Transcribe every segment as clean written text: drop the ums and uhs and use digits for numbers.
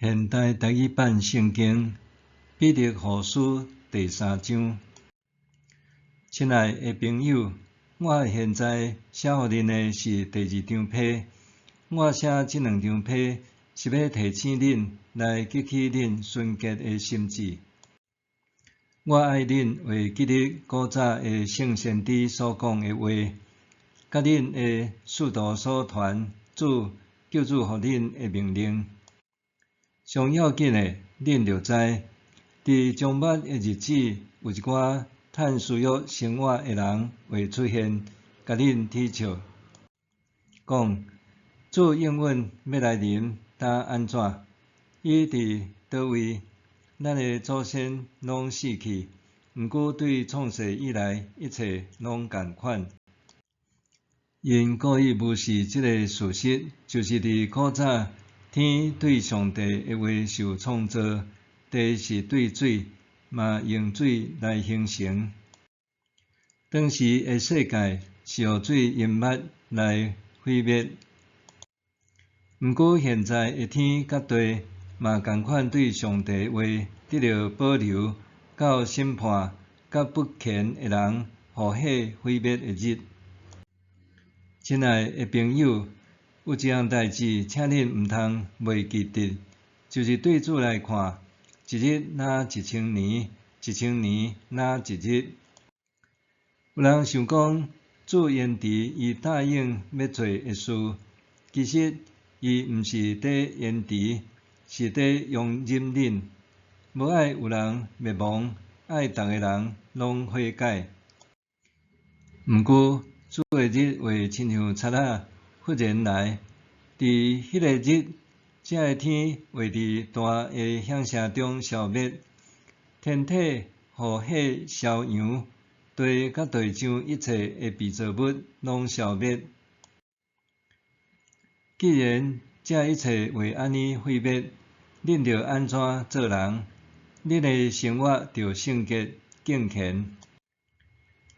現代台語版聖經彼得後書第三章。親愛的朋友，我現在寫予恁的是第二張批。我寫這兩張批是欲提醒恁來激起恁純潔的心志。我愛恁會記得古早的聖先知所講的話，佮恁的使徒所傳主救主予恁的命令。上要緊的，恁著知，佇終末的日子，有一寡趁私欲生活的人會出現，共恁恥笑，講主應允欲來臨，當按怎？伊佇佗位？咱的祖先攏死去，毋過對創世以來一切攏仝款。𪜶故意無視這个事實，就是佇古早，天對上帝的話受創造，地是對水，嘛用水來形成。當時的世界是予水淹沒來毀滅。毋過現在的天佮地，嘛仝款對上帝話得著保留，到審判佮不虔的人予火毀滅的日。親愛的朋友，有一項代誌，請恁毋通袂記得，就是對主來看，一日若一千年，一千年若一日。有人想講，主延遲伊答應欲做的事，其實伊毋是佇延遲，是佇容忍恁，無愛有人滅亡，愛逐个人攏悔改。毋過，主的日會親像賊仔忽然來，佇彼个日，這个天會佇大的響聲中消滅，天體予火燒溶，地佮地上一切的被造物攏消滅。既然這一切會按呢毀滅，恁著按怎做人？恁的生活著聖潔敬虔，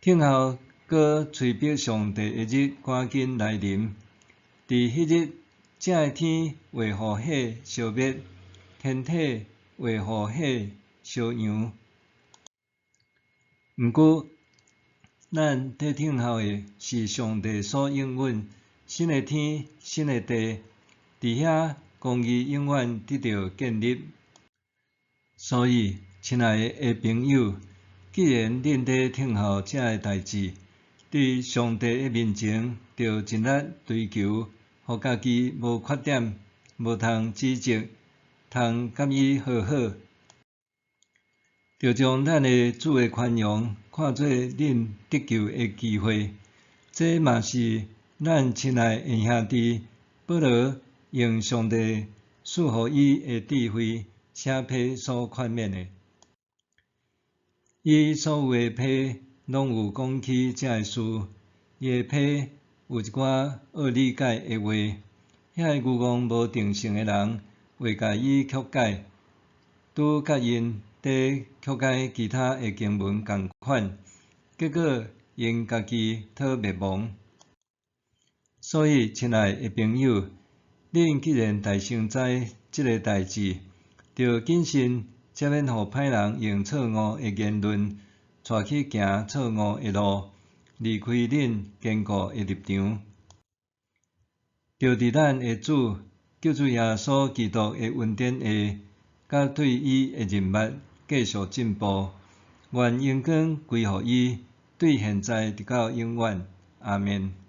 等候閣催逼上帝的日趕緊來臨。佇彼日，這个天會予火燒滅，天體會予火燒溶。毋過，咱佇等候的是上帝所應允新的天、新的地，佇遐公義永遠得著建立。所以，親愛的朋友，既然恁佇等候這个代誌，佇上帝的面前，著盡力追求，予家己無缺點，無通指責，通佮伊和好。著將咱的主的寬容看做恁得救的機會。這嘛是咱親愛的兄弟保羅用上帝賜予伊的智慧寫批所勸勉的。伊所有的批攏有講起這个事，伊的批有一寡惡理解的話，遐个愚戇無定性的人會共伊曲解，拄佮𪜶佇曲解其他的經文仝款，結果𪜶家己討滅亡。所以，親愛的朋友，恁既然大先知這个代誌，著謹慎，才免予歹人用錯誤的言論，帶去行錯誤的路，離開恁堅固的立場。著佇咱的主救主耶穌基督的恩典下，佮對伊的認捌繼續進步。願榮光歸予伊，對現在直到永遠。阿們。